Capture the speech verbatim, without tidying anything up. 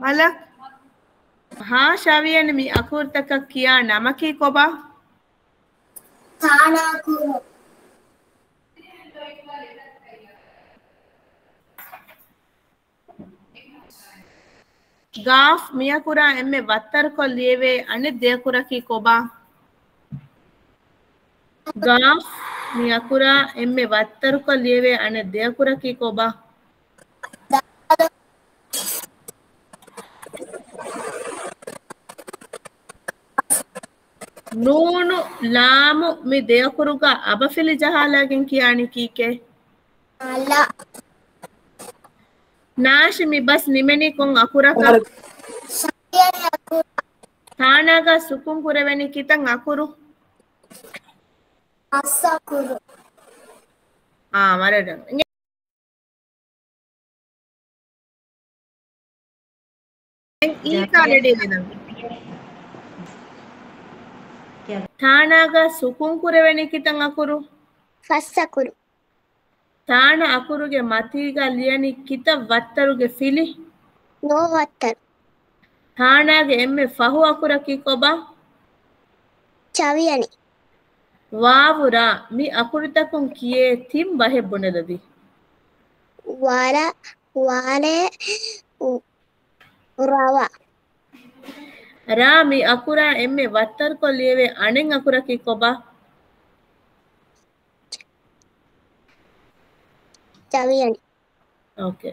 މަލަކް. ހާ ޝަވިޔަނި، މި އަކުރުތަކަށް ކިޔާ ނަމަކީ ކޮބާ؟ ތާނަ އަކުރު. ގާފް، މި އަކުރާ އެންމެ ވައްތަރުކޮށް ލިޔެވޭ އަނެއް ދެ އަކުރަކީ ކޮބާ؟ ގާފް، މި އަކުރާ އެންމެ ވައްތަރުކޮށް ލިޔެވޭ އަނެއް ދެ އަކުރަކީ ކޮބާ؟ ނޫނު، ލާމު، މި ދެ އަކުރުގަ އަބަފިލި ޖަހާލާގެން ކިޔާނީ ކީކޭ؟ އަލަ. ނާޝި، މި ބަސް ނިމެނީ ކޮން އަކުރަކަށް؟ ޝައިން އަކުރު. ތާނާގަ ސުކުން ކުރެވެނީ ކިތަން އަކުރު؟ ފަސް އަކުރު. އާ، ވަރަށް ރަނގަޅު. އީކާ ރެޑީ ވެލަން. ތާނާގަ ސުކުން ކުރެވެނީ ކިތަން އަކުރު؟ ފަސް އަކުރު. ތާނަ އަކުރުގެ މަތީގަ ލިޔަނީ ކިތައް ވައްތަރުގެ ފިލި؟ ނުވަ ވައްތަރު. ތާނާގެ އެންމެ ފަހު އަކުރަކީ ކޮބާ؟ ޗަވިޔަނި. ވާވު ރާ، މި އަކުރުތަކުން ކިޔޭ ތިން ބަހެއް ބުނެލަދީ. ވަރަ، ވާރޭ، އު، ރަވަ. ރާ، މި އަކުރާ އެންމެ ވައްތަރުކޮށް ލިޔެވޭ އަނެއް އަކުރަކީ ކޮބާ؟ ޗަވިޔަނި. އޯކޭ.